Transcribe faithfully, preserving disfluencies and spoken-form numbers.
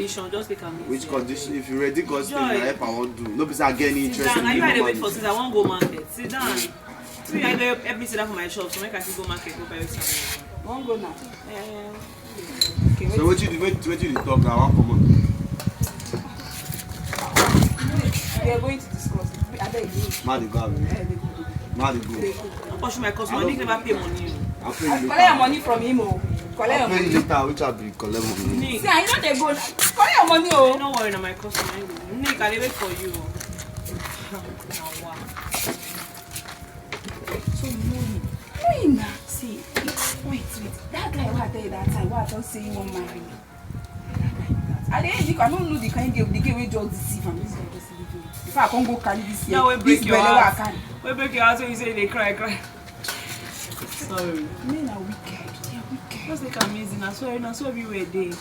Just take am easy. Which condition? If you ready, God say Joy. Na help I wan do. No be say I get any Sit interest down. in Na you I dey you. wait for since I wan go market. Sit down. See, I go help me sit down for my shop, so make I fit go market go buy something. Wan go now. Eh, Okay, So wait. Wetin you dey wetin you dey talk now? I wan comot. We are going to discuss. Abeg, you. Ma dey go abi? Ma dey go. Don't pursue my customer. Nick never pay money. I pay I you collect your later. money from him o. Collect I your pay you money. Later. Which I be collect money? Nick, See, I no dey go. Collect your money o. Don't worry, na my customer. Nick, I dey wait for you. Na wa. So you know him. You know him na. See, wait, wait. That guy wey I tell you that time, wey I tell say he wan marry me. That guy be that. I dey look, I no know the kind girl, the girl wey just deceive am. This guy just leave me. Before I come go carry this year, Now we this break your belle wey I heart. carry. We break your heart when you say you dey cry, cry. Sorry. Men are wicked. They are wicked. Just take am easy. Na so, na so everywhere dey.